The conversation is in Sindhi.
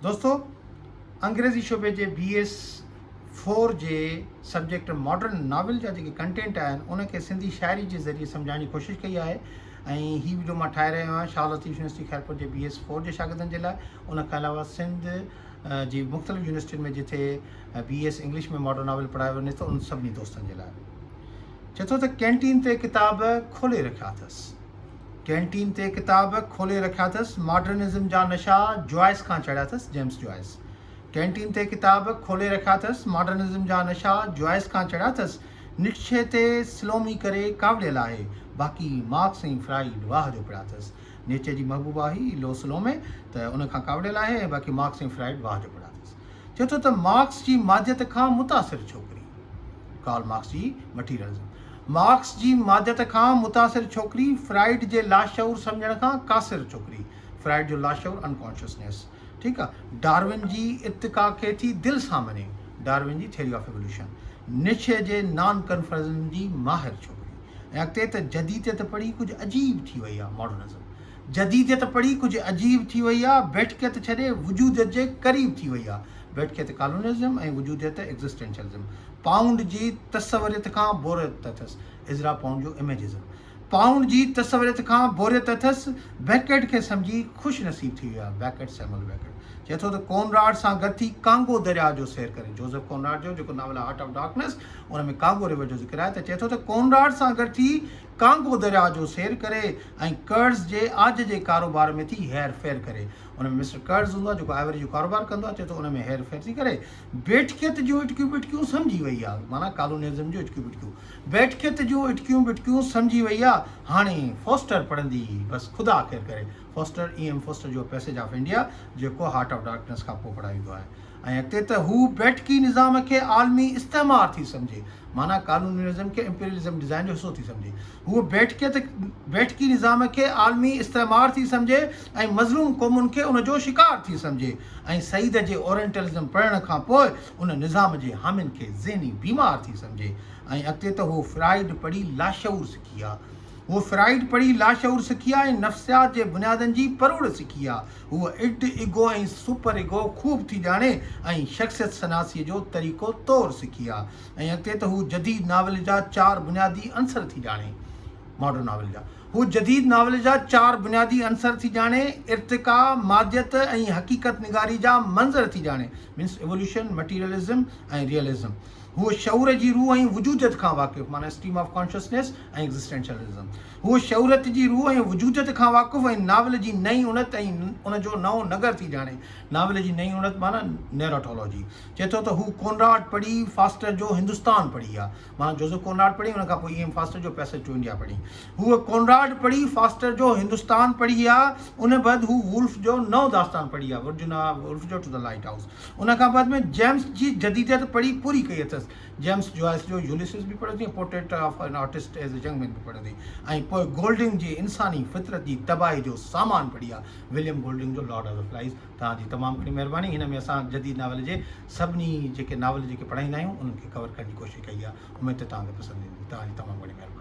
دوستو انگريزي شعبي جي بي ايس فور جي سبجيڪٽ ماڊرن ناول جا جيڪي ڪنٽينٽ آهن ان کي سنڌي شاعري جي ذريعي سمجهائڻ جي ڪوشش ڪئي آهي ۽ هي وڊيو مان ٺاهي رهيو آهيان شاهه لطيف يونيورسٽي خيرپور جي بي ايس فور جي شاگردن جي لاء ان کان علاوه سنڌ جي مختلف يونيورسٽين ۾ جتي B S English ۾ modern novel پڙهايو وڃي ٿو ان سڀني دوستن جي لاء چئي ٿو ته ڪينٽين تي ڪتاب کولي رکيا اٿس ڪينٽين تي ڪتاب کولي رکيا اٿس، ماڊرنزم جا نشا جوائس کان چڙهيا اٿس، جيمس جوائس. ڪينٽين تي ڪتاب کولي رکيا اٿس، ماڊرنزم جا نشا جوائس کان چڙهيا اٿس، نٽشي تي سلومي ڪري ڪاوڙيل آهي، باقي مارڪس ۽ فرائيڊ واهه جو پڙهيا اٿس. نيچي جي محبوبه هئي لو سلومي ته ان کان ڪاوڙيل آهي ۽ باقي مارڪس ۽ فرائيڊ واهه جو پڙهيا اٿس. چئي ٿو ته مارڪس جي ماديت کان متاثر ڇوڪري. ڪارل مارڪس جي مٽيريلزم، مارڪس جي ماديت کان متاثر ڇوڪري، فرائيڊ جي لاشعور سمجهڻ کان قاصر ڇوڪري، فرائيڊ جو لاشعور Unconsciousness، ٺيڪ آ، ڊارون جي ارتقا کي ٿي دل سان مڃي، ڊارون جي ٿيوري آف ايولوشن، نٽشي جي نان ڪنفرزم جي ماهر ڇوڪري ۽ اڳتي ته جديديت پڙهي ڪجهه عجيب ٿي وئي آ، ماڊرنزم، جديديت پڙهي ڪجهه عجيب ٿي وئي آ، بيٺڪيت ڇڏي وجوديت جي قريب ٿي وئي آ، بيٺڪيت ڪالونيلزم ۽ وجوديت ايگزسٽينشلزم، پائونڊ جي تصوريت کان بوريت اٿس، ازرا پائونڊ جو اميجزم، پائونڊ جي تصوريت کان بوريت اٿس، بيڪيٽ کي سمجهي خوش نصيب ٿي ويو آ، بيڪيٽ سيموئل بيڪيٽ چئي ٿو ته ڪونراڊ سان گڏ ٿي ڪانگو درياء جو سير ڪري، جوزف ڪونراڊ جو جيڪو ناول آهي heart of darkness in ۾ Congo river جو ذڪر آهي ته چئي ٿو ته ڪونراڊ سان گڏ ٿي ڪانگو درياء جو سير ڪري ۽ ڪرز جي عاج جي ڪاروبار ۾ ٿي هير ڦير ڪري. ان ۾ مسٽر ڪرز هوندو آهي جيڪو آئيوري جو ڪاروبار ڪندو آهي، چئي ٿو ان ۾ هير ڦير ٿي ڪري. بيٺڪيت جون اٽڪيون ٻٽڪيون سمجهي وئي آهي، معنيٰ ڪالونيلزم جون اٽڪيون ٻٽڪيون. بيٺڪيت جون اٽڪيون ٻٽڪيون سمجهي وئي آهي، هاڻي فوسٽر پڙهندي، بس خدا خير ڪري. فوسٽر، اي ايم فوسٽر جو پئسيج آف انڊيا جيڪو هارٽ آف ڊارڪنيس کان پوء پڙهايو ويندو آهي. ۽ اڳتي ته هو بيٺڪي نظام کي عالمي استعمار ٿي سمجهي، معنيٰ ڪالونيلزم کي امپيريلزم ڊزائين جو حصو ٿي سمجهي. هو بيٺڪيت بيٺڪي نظام کي عالمي استعمار ٿي سمجهي ۽ مظلوم قومن کي ان جو شڪار ٿي سمجهي ۽ سعيد جي اورينٽلزم پڙهڻ کان پوء ان نظام جي حامين کي ذهني بيمار ٿي سمجهي ۽ اڳتي ته هو فرائيڊ پڙهي لاشعور سکي ها. هو فرائيڊ پڙهي لاشعور سکي ها ۽ نفسيات جي بنيادن جي پروڙ سکي ها. هوء اڊ، ايگو ۽ سپر ايگو خوب ٿي ڄاڻي ۽ شخصيت شناسيء جو طريقو طور سکي ها ۽ اڳتي ته هو جديد ناول جا چار بنيادي عنصر ٿي ڄاڻي. ماڊرن ناول جا هو جديد ناول جا چار بنيادي عنصر ٿي ڄاڻي، ارتقا، ماديت ۽ حقيقت نگاري جا منظر ٿي ڄاڻي، Means Evolution، Materialism ۽ Realism. هوء شعور جي روح ۽ وجوديت کان واقف، معنيٰ Stream of Consciousness ۽ Existentialism. هوء شعوريت جي روح ۽ وجوديت کان واقف ۽ ناول جي نئين اڻت ۽ ان جو نئون نگر ٿي ڄاڻي. ناول جي نئين اڻت معنيٰ نيراٽالاجي. چئي ٿو ته هو ڪونراڊ پڙهي فاسٽر جو هندستان پڙهي ها. معنيٰ جوزف ڪونراڊ پڙهي ان کان پوء اي ايم فاسٽر جو پئسيج ٽو انڊيا پڙهي. هوء ڪونراڊ پڙهي فاسٽر جو هندستان پڙهي ها. ان بعد هو وولف جو نئون داستان پڙهي ها، ورجينا وولف جو ٽو the light house. ان کان بعد ۾ جيمس جي جديديت پڙهي پوري ڪئي اٿس. جيمس جوائس جو يوليسز به پڙهيو اٿئي ۽ portrait of an artist as a young man به پڙهيو اٿئي ۽ پوء گولڊنگ جي انساني فطرت جي تباهي جو سامان پڙهي آ وليم گولڊنگ جو لارڊ آف the flies. توهان جي تمام گهڻي مهرباني. هن ۾ اسان جديد ناول جي سڀني جيڪي ناول جيڪي پڙهائيندا آهيون انهن کي ڪور ڪرڻ جي ڪوشش ڪئي آ. اميد ته توهان کي پسند ايندي. توهان جي تمام گهڻي مهرباني.